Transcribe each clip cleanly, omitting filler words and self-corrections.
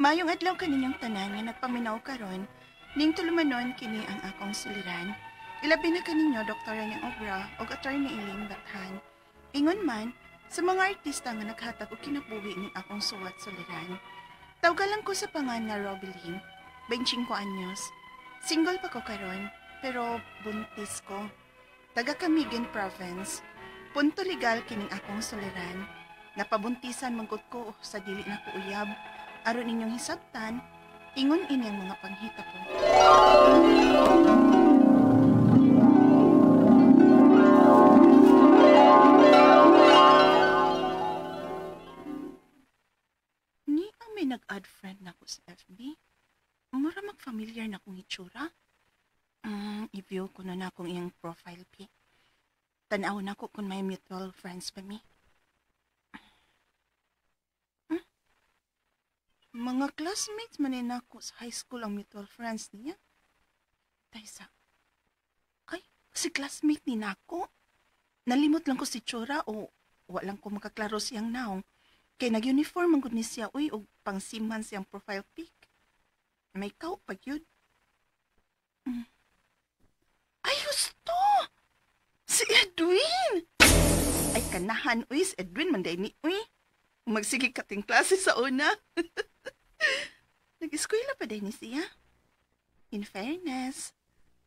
Maayong adlaw kaninyong tanan nga nagpaminaw karon, ning tulumanon kini ang akong suliran. Ilabi na kaninyo Dr. Rene Obra ug Attorney Eileen Bathan. Ingon man sa mga artista nga naghatag og kinabuhi ning akong suwat suliran. Tawgalan ko sa pangan nga Robeline, 25 anyos. Single pa ko karon, pero buntis ko. Taga Camiguin Province. Punto legal kining akong suliran. Napabuntisan manggod ko sa dili na ko uyab. Aron inyong hisabtan, ingon ini ang mga panghitabo. Ni ang may nag-add friend na ko sa FB. Mura mag-familiar na kong itsura. I-view ko na akong iyang profile pic. Tanaw na ko kung may mutual friends pa mi. Mga classmates man ni nako sa high school ang mutual friends niya. Taysa. Ay, si classmate ni nako. Nalimot lang ko si Chura o walang ko makaklaro siyang naong. Kay nag-uniform ang gud ni siya, uy, og pangsiman siyang profile pic. May kau pag yun. Ay, husto! Si Edwin! Ay, kanahan, uy, si Edwin man day ni, uy. Magsige kating klase sa una. Nag-eskwela pa din ni siya. In fairness,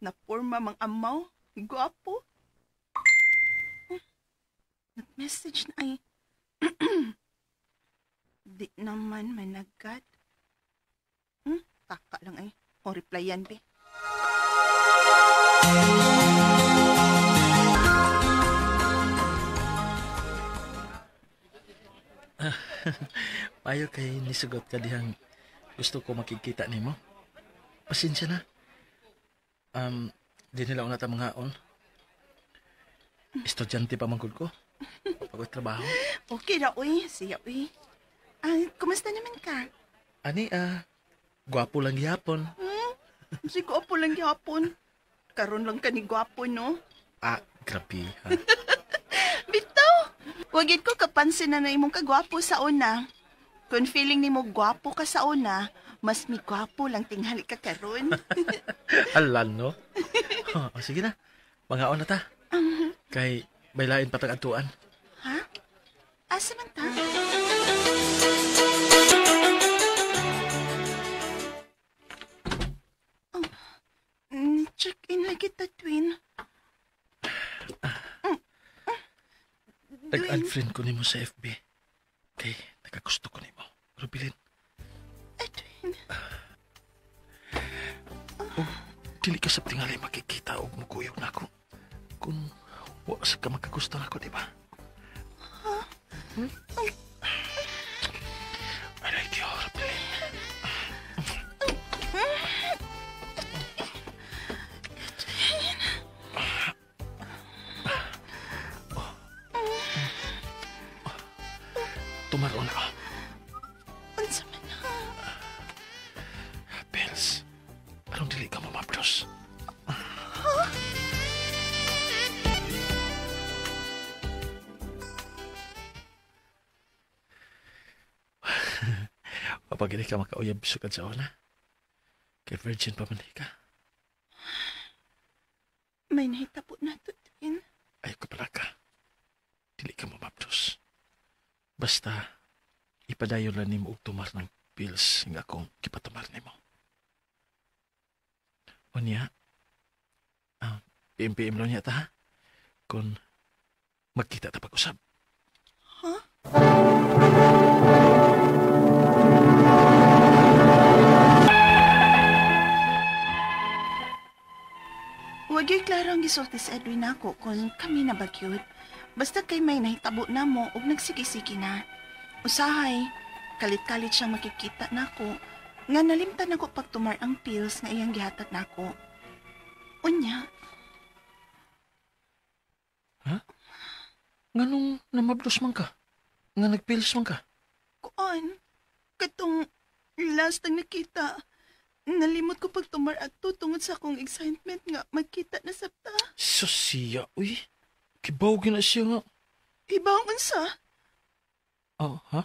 napurma mang amaw, gwapo. Nag-message na ay, di naman managad. Taka lang ay. O replyan, be. Payo kay nisugot ka dihang gusto ko makikita nimo. Pasensya na. Di nila una ta manghaon. Estudyante pa man gud ko. Pagod trabaho. Okay ra, uy. Siya, uy. Kumusta naman ka? Ani, gwapo lang gihapon. Si gwapo lang gihapon. Karon lang ka ni gwapo, no? Ah, grabe, ha? Bitaw! Wagid ko kapansin na na imong kagwapo sa una. Kung feeling nimo gwapo ka sa una, mas mi gwapo lang tinghali ka karon. Alan, no? Oh, sige na. Mangaon na ta. Kay baylain patag atuan. Ha? Asa man ta? Oh, check-in lagi ta, Twin. Nag-add friend ko nimo sa FB. Kay nakagusto ko nimo. Rubilin. Edwin. Oh, dili ka sa tingali makikita og mukuyog na ako. Kung wa sa ka makagusto nako, di ba? Huh? I like you, Rubilin. Edwin. Tumaro na ako. Unsa man na? Pills. Aron dili ka mamabdos. Huh? Kapag hindi ka makauyab sukad sa una, kay virgin pa man ka. May nahitabo na to, Twin. Ay, kapala ka. Dili ka mamabdos. Basta, ipadayon lang nimo og tumar ng pills nga akong gipatumar nimo. Unya, PM-PM lang niya ta, ha? Kung magkita ta pag-usab. Huh? Wag yo'y klaro ang gisulti si Edwin ako kung kami na bagyod. Basta kay may nahitabo na mo og nagsigi-sigi na. Usahay, kalit-kalit siyang makikita nako nga nalimtan ako pagtumar ang pills nga iyang gihatag nako. Unya. Ha? Nganong namablos man ka? Nga nagpills man ka? Kuan, katong last ang nakita, nalimot ko pagtumar adto tungod sa akong excitement nga magkita na sabta. Sus siya, uy. Kibaw gina siya nga. Ibaw unsa? Oh, ha?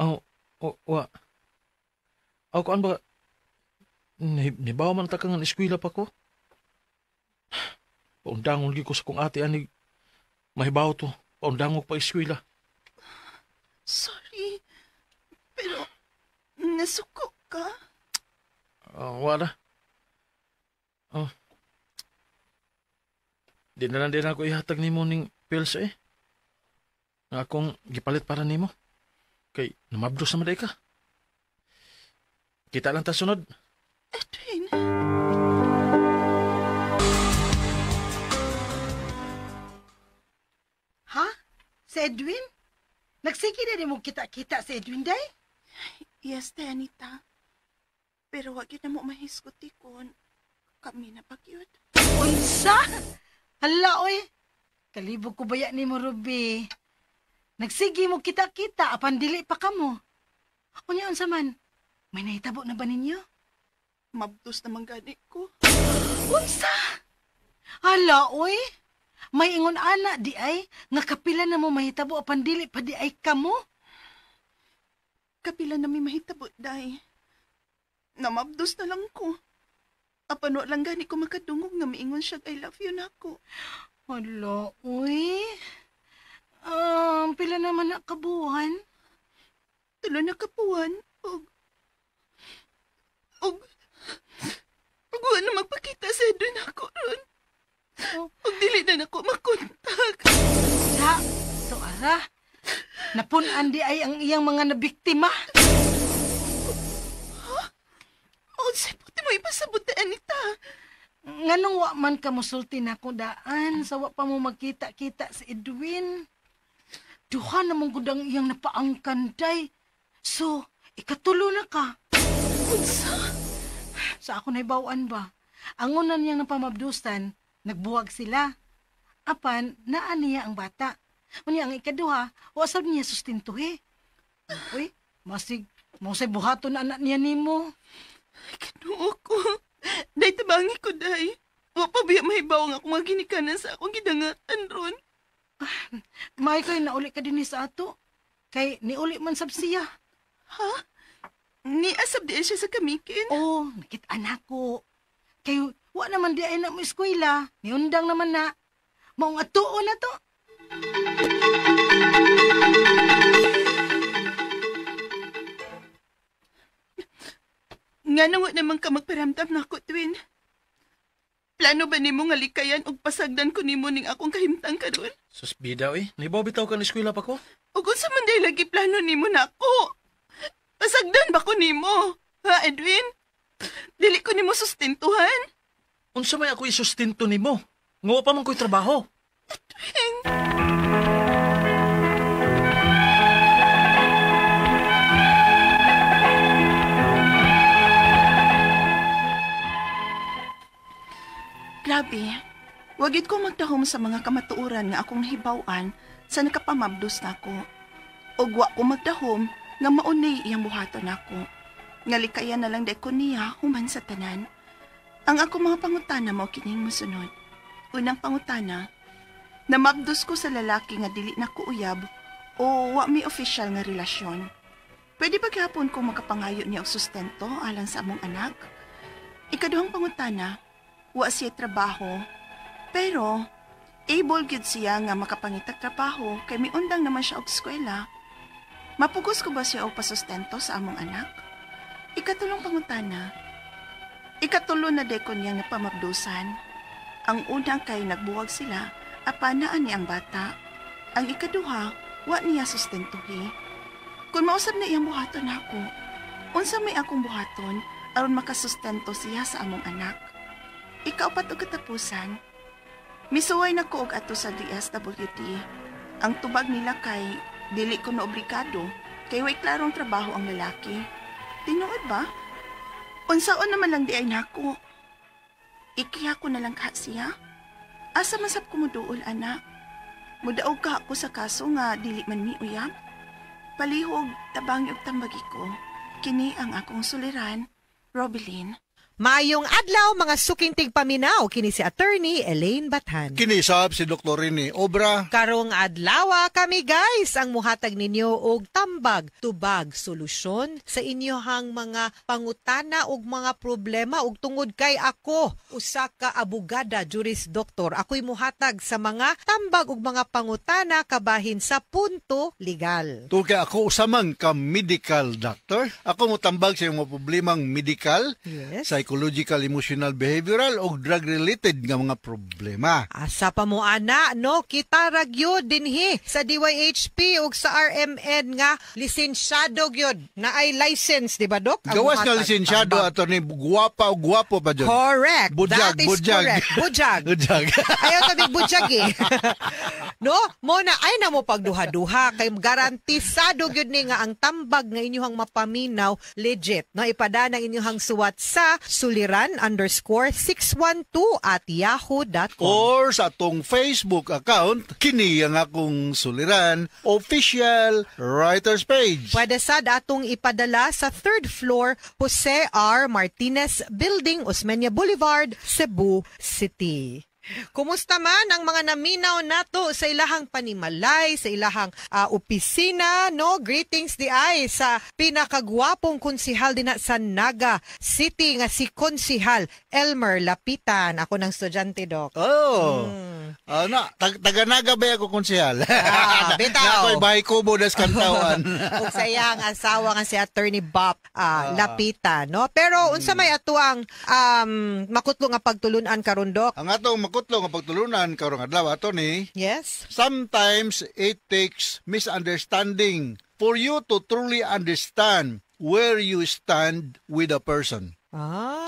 Oh, oh, wa. Aw, kuan ba? Nibaw man ta ka nga eskwela pa ko. Paundangon lagi ko sa kong ate, anig. Mahibaw to. Paundangon pa eskwela. Sorry. Pero, nasuko ka? Wala. Oh. Di na lang din ako ihatag nimo ning pills eh. Nga akong gipalit para nimo. Kay namabdos naman day ka. Kita lang ta sunod. Edwin. Ha? Si Edwin? Nagsige na mo kita-kita si Edwin, day? Yes, Tay Anita. Pero wag yun na mo mahisgot ikon. Kami na pagyud. Unsa? Hala, oy. Kalibog ko baya ni mo, Ruby. Nagsige mo kita-kita, apan dili pa kamo. Unya, unsa man? May nahitabo na ba ninyo? Mabdos naman gani ko. Unsa? Hala, oy. May ingon ana di ay, nga kapila na mo mahitabo apan dili pa di ay kamo. Kapila na mi mahitabo, day. Namabdos na lang ko. Apan wa lang gani ko makadungog nga miingon siya I love you nako. Hala, oy. Pila naman na kabuhan? Tulo na kabuhan. Og wa na magpakita sa Edwin ako ron. Og dili na nako makontak. Sa, so ara. Napun-an di ay ang iyang mga nabiktima. Ha? O, sa puti mo ipasabot na, Anita. Nganong wa man ka musulti na ko daan, sa wa pa mo magkita-kita si Edwin. Duha na mong gudang iyang napaangkan, day. So, ikatulo na ka. Unsa? Sa ako naibawan ba? Ang una niyang napamabdusan, nagbuwag sila. Apan, naa niya ang bata. Unya ang ikaduha, wasab niya sustintuhe. Uy, masig, mausay buhaton anak niya nimo. Ay, kinuo ko. Day, tabangi ko, day. Wa pa biya mahibaw nga akong mga ginikanan sa akong gidangatan ron. May kayo nauli ka din sa ato. Kay niuli man sab siya. Ha? Niasab di siya sa kamikin? Oo, nakit-an ako. Kay wa naman di ay na mo eskwela. Niundang naman na. Maong atuo na to. Nga nang wa naman ka magparamdam na ako, Twin. Plano ba nimo nga likayan og pasagdan ko nimo ning akong kahimtang karon? Sus, bida, eh. Nibaw bitaw ka ng eskwela pa ko? Ug unsa man day lagi plano nimo nako? Pasagdan ba ko nimo? Ha, Edwin? Dili ko nimo sustentuhan? Unsa may ako isustento nimo? Nga wa pa man ko'y trabaho. Edwin! Grabe, wagid ko magdahom sa mga kamatuoran nga akong nahibaw-an sa nakapamabdos nako. Ug wa ko magdahom nga maunay iyang buhaton nako. Nga likayan na lang deko niya human sa tanan. Ang ako mga pangutana mao kining mosunod. Unang pangutana, namabdos ko sa lalaki nga dili na ko uyab o wa mi official nga relasyon. Pwede ba gihapon kong makapangayo niya og sustento alang sa among anak? Ikaduhang pangutana, wa siya trabaho, pero able gyud siya nga makapangitag trabaho kay miundang naman siya og eskwela. Mapugos ko ba siya og pasustento sa among anak? Ikatulong pangutana, ikatulo na deko niyang napamabdusan. Ang una kay nagbuwag sila, apan naa niya ang bata. Ang ikaduha, wa niya sustentuhi. Kung mausab na iyang buhaton ako, unsa may akong buhaton aron makasustento siya sa among anak? Ikaupat og katapusan, misuway na ko og ato sa DSWD. Ang tubag nila kay dili ko na obligado kay way klarong trabaho ang lalaki. Tinuod ba? Unsaon naman lang di ay nako. Ikiha ko na lang ka siya. Asa man sab ko moduol, anak? Mudaog ka ako sa kaso nga dili man mi uyab. Palihog tabangi og tambagi ko. Kini ang akong suliran, Robeline. Maayong adlaw, mga suking tigpaminaw, kini si Attorney Elaine Bathan. Kini sab si Dr. Rene Obra. Karong adlaw, kami guys ang muhatag ninyo og tambag, tubag, solusyon sa inyohang mga pangutana ug mga problema. Ug tungod kay ako usa ka abogada, juris doctor, ako'y muhatag sa mga tambag ug mga pangutana kabahin sa punto legal. Tungod kay ako usa man ka medical doctor, ako motambag sa imong problemang medical, psychological, emotional, behavioral o drug-related nga mga problema. Asa pa mo ana, no? Kita ra gyud dinhi sa DYHP ug sa RMN nga lisensyado gyud na ay license, di ba, Dok? Ang Gawas nga muhatag lisensyado, tambag. Attorney, guwapa o guwapo pa dyan. Correct. Budyag, That is budyag. correct. Budyag. Budyag. Ayaw tabi budyag eh. No? Mo na ay na mo pagduha-duha kay garantisado gyud ni nga ang tambag nga inyohang mapaminaw legit. No, ipadana ang inyohang suwat sa suliran_612@yahoo.com. Or sa atong Facebook account, kini ang akong Suliran official writers page. Pwede sad atong ipadala sa third floor, Jose R. Martinez Building, Osmeña Boulevard, Cebu City. Kumusta man ang mga naminaw nato sa ilahang panimalay, sa ilahang opisina, no? Greetings di ay sa pinakagwapong konsihal dinha sa Naga City nga si Konsihal Elmer Lapitan. Ako ng estudyante, Dok. Oh. Ah, na, taga-Naga ba ako konsehal? Ah, bitaw. Na ako'y bahay kubo das kantawan. Ug sa iyang asawa nga si Attorney Bob Lapitan, no? Pero unsa may ato ang makutlo nga pagtulunan karon, Dok? Ang atong makutlo nga pagtulunan karong adlaw, attorney, sometimes it takes misunderstanding for you to truly understand where you stand with a person.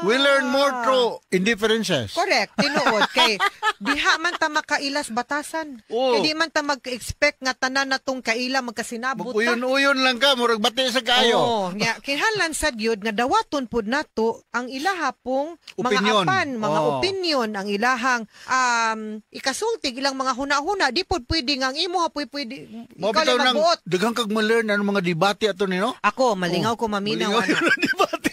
We learn more through indifferences. Correct, tinuod kay diha man ta makailas batasan. Oo. Kay di man ta mag-expect nga tanan natong kaila magkasinabot ta. Mag-uyon-uyon lang ka, murag bati sa kayo. Oo, nya kinahanglan sad gyud nga dawaton pud nato ang ilaha pong mga Opinion. apan, mga opinion, ang ilahang ikasulti ilang mga huna-huna. Di pud pwede nga ang imo ha pwede, pwede Mao ikaw bitaw lang nang magbuot. daghang kag ma-learn ano mga debate ato ni, no? Ako malingaw ko maminaw Malingaw ana. yung debate.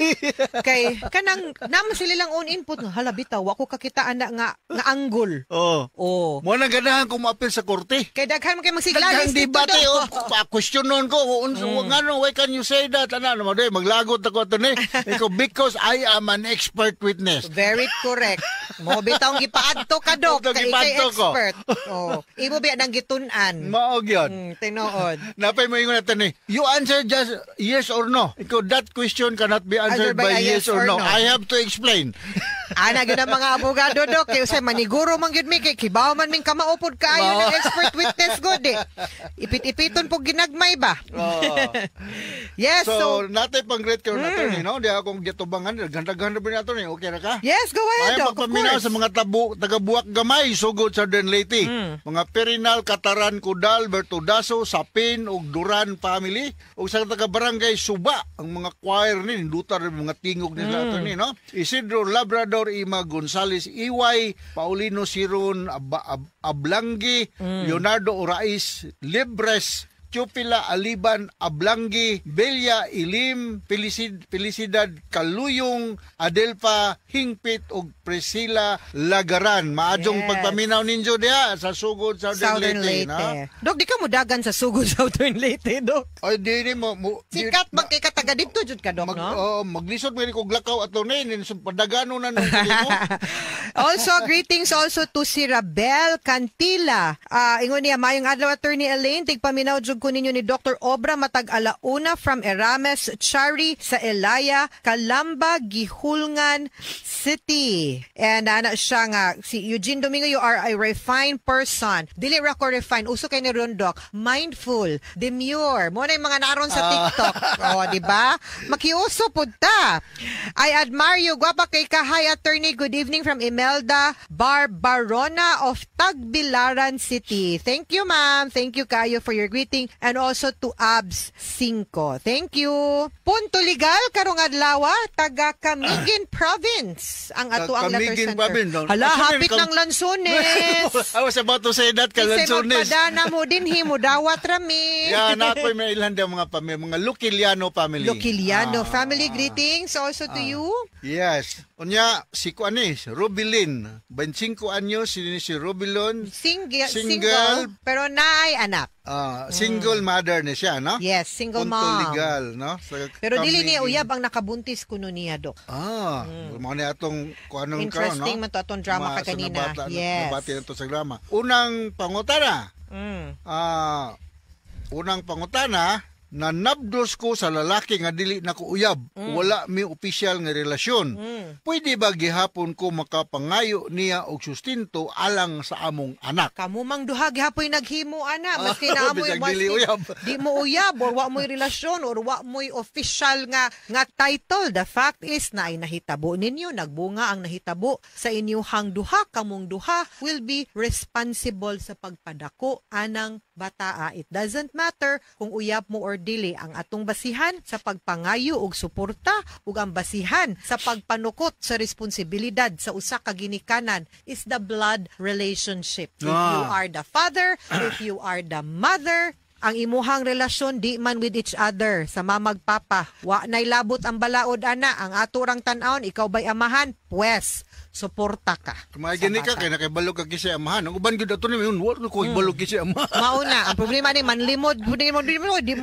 Kay kanang naman sila lang own input nga hala bitaw wa ko kakita ana nga nga angle. Oh. Oh. Mo nang ganahan ko moapil sa korte. Kay daghan man kay magsiglalis Daghang dito, debate Dok. oh, question nun ko ngano, why can you say that, ana mo day maglagot ako ato ni ikaw because I am an expert witness. Very correct. Mo bitaw gipaadto ka, Dok, Bitaw kay ikay gipaadto ko. expert. Oh, imo biya nang gitun-an. Mao gyud. Tinuod. Napay mo ingon natin ni, you answer just yes or no. Ikaw, that question cannot be answered by a yes or no. I have to explain. Ana gyud ang mga abogado, Dok, kay usay maniguro man gyud mi kay kibaw man ming kamaupod kaayo ng expert witness gud eh. Ipit-ipiton po ginagmay ba? Yes, So, so, natay pang great karon, attorney, no? Di akong gitubangan, ganda-ganda ba ni attorney? Okay ra ka? Yes, go ahead, Ay, Dok. Of magpaminaw course. sa mga tabu, taga-Buwak Gamay, sugod sa Leyte. Mga Perinal, Kataran, Kudal, Bertudaso, Sapin, ug Duran family. Ug sa taga-barangay Suba, ang mga choir ni, nindutar ang mga tingog nila, attorney, no? Isidro Labrador, Ima Gonzales, Iway, Paulino Siron, Ablanggi, Leonardo Orais, Libres, Chupila Aliban Ablanggi, Belia Ilim, Felicidad Kaluyong, Adelpa Hingpit ug Priscilla Lagaran. Maadjong pagpaminaw ninyo diha sa Sugod, Southern, Southern Leyte, Leyte. na? Dok, di ka mo dagan sa Sugod, Southern Leyte, Dok. Ay di ni mo Sikat man kay ka taga didto jud ka, Dok, mag, no? Oh, maglisod man kog lakaw ato ni nin padagano na nung mo. Also, greetings also to si Rabel Cantila. Ingon niya, "Mayong adlaw, Attorney Elaine, tigpaminaw jud ko ninyo ni Dr. Obra matag 1:00 from Erames Chari sa Elaya, Calamba, Guihulngan City." And ana siya nga, si Eugene Domingo, "You are a refined person." Dili ra ko refined, uso kay ni Rondok, mindful, demure. Mo na yung mga naron sa TikTok. Oh, di ba? Makiuso pud ta. "I admire you. Gwapa kay ka. Hi, Attorney. Good evening from Imelda Barbarona of Tagbilaran City." Thank you, ma'am. Thank you kayo for your greeting and also to Abs 5. Thank you. Punto legal karong adlaw, taga Camiguin Province ang ato ang letter Camiguin center. Province, no? Hala, Asa man hapit ng Lansones. I was about to say that, Kasi Kalansones. magpadana mo din mo dawat rami. Yeah, na ako'y may ilan daw mga pamilya, mga Luciliano family. Luciliano family, greetings also to you. Yes. Unya si kuan ni, si Rubilin, 25 anyos si Rubilon, Single, Single. single, pero naay anak. Single mother ni siya, no? Yes, single Punto mom. legal, no? Sa Pero dili niya kamiging- uyab ang nakabuntis kuno niya, Dok. Ah, mao ni atong kuanong karon, no? Interesting man to atong drama Sa kaganina. nabata, Yes. Nabati na to sa drama. Unang pangutana, unang pangutana, nanabdos ko sa lalaki nga dili na ko uyab. Wala mi opisyal nga relasyon. Pwede ba gihapon ko makapangayo niya og sustinto alang sa among anak? Kamo mang duha gihapoy naghimo ana, maski na amoy Bisag dili maski uyab. di mo uyab or wa mo'y relasyon or wa mo'y official nga nga title. The fact is na ay nahitabo ninyo, nagbunga ang nahitabo sa inyuhang duha, kamong duha will be responsible sa pagpadako anang bataa. It doesn't matter kung uyab mo or dili. Ang atong basihan sa pagpangayo og suporta ug ang basihan sa pagpanukot sa responsibilidad sa usa ka ginikanan is the blood relationship. If you are the father, if you are the mother, ang imuhang relasyon di man with each other sa mamagpapa. Wa nay labot ang balaod ana, ang ato rang tan-awon, ikaw ba'y amahan? Pues, suporta ka. Kumay sa gani ka bata. kay nakibalo ka kisay amahan. Ang uban gyud ato ni mayon, wa ko ibalo kisay amahan. Mauna, ang problema ni manlimod, di mo di mo di,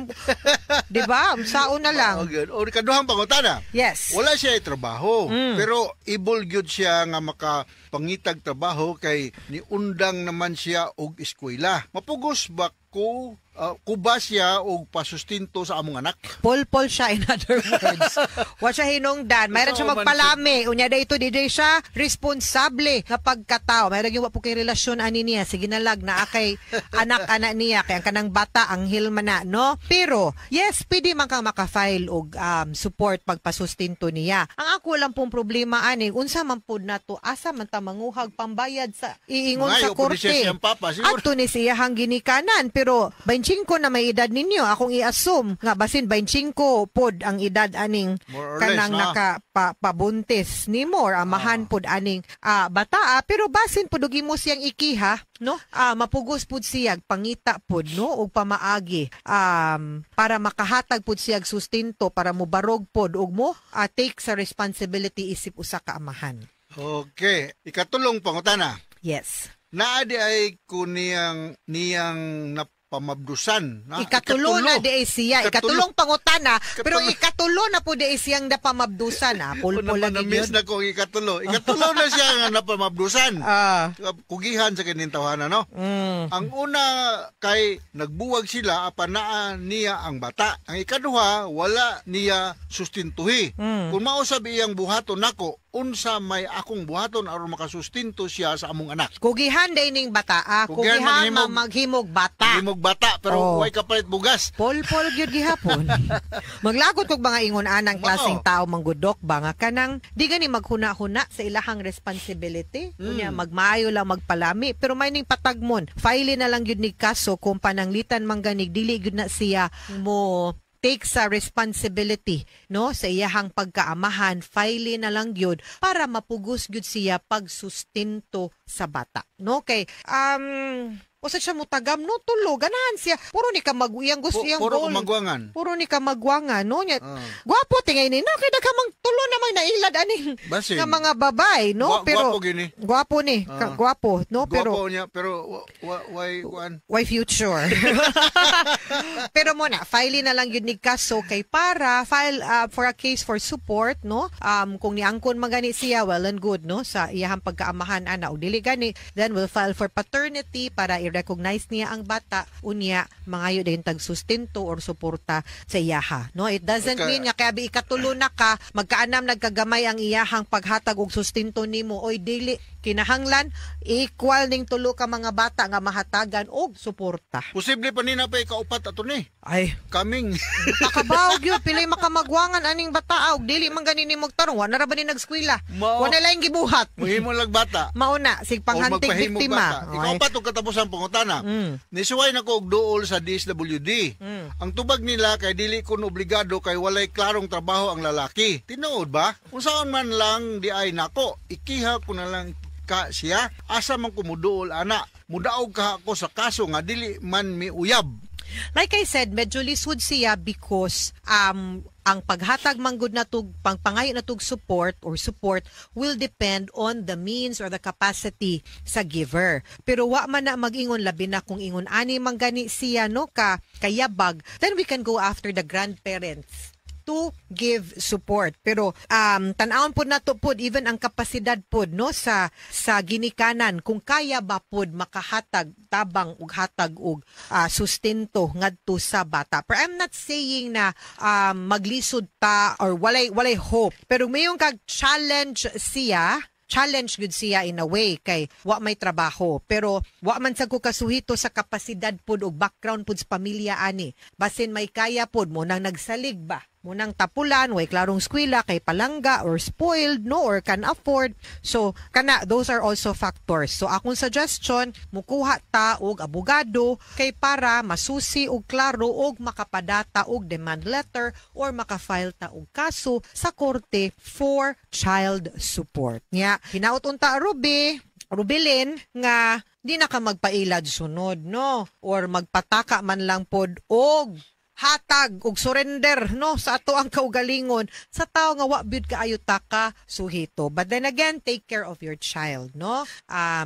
di ba? Saon na lang. Okay. O kaduhang pangutana. Yes. Wala siya ay trabaho, pero able gyud siya nga makapangitag trabaho kay niundang naman siya og eskwela. Mapugos ba ko kuba siya og pasustinto sa among anak? Pol-pol siya, in other words. Wa siya hinungdan. Mayroon siya Ikaw man magpalami. Unya da ito, di day siya responsable nga pagkatao. Mayroon yung wa po kay relasyon ani niya. Sige na lag, naa kay anak-anak niya. Kay ang kanang bata, ang hilma na, no? Pero, yes, pwede man kang makafile og support pagpasustinto niya. Ang ako lang pong problema ani, unsa man pud nato, asa man ta manguhag pambayad sa iingon sa Mangayo pud ni siya korte. siyang papa, siguro. Adto ni siyahang ginikanan, pero 25 na may edad ninyo, akong i-assume nga basin 25 pod ang edad aning More or less, kanang na. naka pabuntis nimo or amahan pod aning bataa, pero basin pod og imo siyang ikiha, no? Mapugos pod siyag pangita pod, no, og pamaagi para makahatag pod siyag sustento para mobarog pod og mo take sa responsibility isip usa ka amahan. Okay, ikatulong pangutana. Yes. Naa di ay ko niyang niyang napamabdusan. Na? Ikatulo na di ay siya. Ikatulo. Ikatulong pangutana. Pero Ikatulo. ikatulo na po di ay siyang napamabdusan. Ah. Pulpo Una lagi na-miss yun. na ko ang ikatulo. Ikatulo na siya nga napamabdusan. Kugihan sa kining tawhana, no? Ang una kay nagbuwag sila apan naa niya ang bata. Ang ikaduha, wala niya sustintuhi. Kung mausab iyang buhaton nako, unsa may akong buhaton aron makasustinto siya sa among anak. Kugihan day ning bata. Ah. Kugihan Kugihan maghimog- maghimog bata. Himog bata pero Oh. way kapalit bugas. Pol-pol gyud gihapon. Maglagot kog mga ingon anang Mao. klaseng tao manggudok ba nga kanang di gani maghuna-huna sa ilahang responsibility. Unya magmaayo lang magpalami pero may ning patagmon. File na lang gyud ni kaso kung pananglitan man ganig dili gyud na siya mo take sa responsibility, no, sa iyahang pagkaamahan. File na lang gyud para mapugos gyud siya pagsustinto sa bata, no? Kay usa siya mutagam, no, tulo ganahan siya, puro ni ka mag iyang gusto, iyang Puro goal. kumagwangan. Puro ni ka magwangan, no, nya gwapo tingay ni, no, kay daghan mang tulo na may nailad aning Basin. nga mga babae, no? Pero Gwapo gini. Gwapo ni, gwapo, no? Pero Gwapo niya pero way kuan. why future? Pero mo na, file na lang yun ni kaso kay para file for a case for support, no? Kung niangkon magani siya, well and good, no? Sa iyahang pagkaamahan ana og dili gani, then we'll file for paternity para i-recognize niya ang bata, unya mangayo din tag sustento or suporta sa iyaha, no? It doesn't mean nga kaya bi ikatulo na ka, magkaanam nagkagamay ang iyahang paghatag og sustento nimo, oy dili kinahanglan equal ning tulo ka mga bata nga mahatagan og suporta. Posible pa ni na pa ikaupat ato ni. Ay, Kaming. pakabawog yun, pilay makamagwangan aning bata og dili man gani nimo tarong, wa na ra ba ni nagskwela? Mao. Wa na lang gibuhat. Muhimo lang bata. Mauna, sig O panghantig magpahimog biktima. bata. Ikaupat og katapos ang pangutana. Nisuway na ko og duol sa DSWD. Ang tubag nila kay dili kun obligado kay walay klarong trabaho ang lalaki. Tinuod ba? Unsaon man lang di ay nako, ikiha ko na lang ka siya. Asa man ko muduol ana? Mudaog ka ako sa kaso nga dili man miuyab. Like I said, medyo lisod siya because ang paghatag manggod natog pangpangayo natog support or support will depend on the means or the capacity sa giver. Pero wa man na mag-ingon, labi na kung ingon ani man gani siya, no, ka kayabag, then we can go after the grandparents to give support. Pero tan-awon pod nato pod even ang kapasidad pod, no, sa ginikanan, kung kaya ba pod makahatag tabang ug hatag og sustento ngadto sa bata. Pero I'm not saying na maglisod ta or walay hope. Pero mayon kag challenge siya, challenge gud siya in a way kay wa may trabaho, pero wa man sa ko kasuhito sa kapasidad pod og background pod sa pamilya ani. Basin may kaya pod mo nang nagsalig ba mo nang tapulan, way klarong eskwela kay palangga or spoiled, no, or can afford. So kana, those are also factors. So akong suggestion, mukuha ta og abogado kay para masusi og klaro og makapadata og demand letter or makafile ta og kaso sa korte for child support. Nya hinaut unta, Ruby, Rubilin, nga di na ka magpailad sunod, no, or magpataka man lang pod og hatag og surrender, no, sa ato ang kaugalingon sa tao nga wa gyud kaayo ta ka suhito. But then again, take care of your child, no,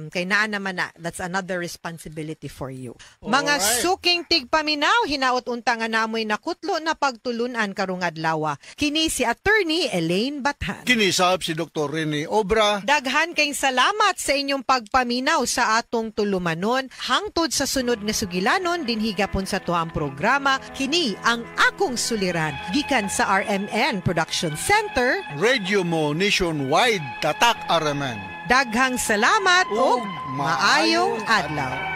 kay naa naman na, that's another responsibility for you. Mga suking tigpaminaw, hinaot unta nga namoy nakutlo na pagtulunan karong adlaw. Kini si Attorney Elaine Bathan. Kinisab si Dr. Rene Obra. Daghan kay salamat sa inyong pagpaminaw sa atong tulumanon. Hangtod sa sunod nga sugilanon dinhi gapon sa tuang programa, kini ang Akong Suliran, gikan sa RMN Production Center. Radio mo nationwide, Tatak RMN. Daghang salamat ug Ug maayong maayong adlaw.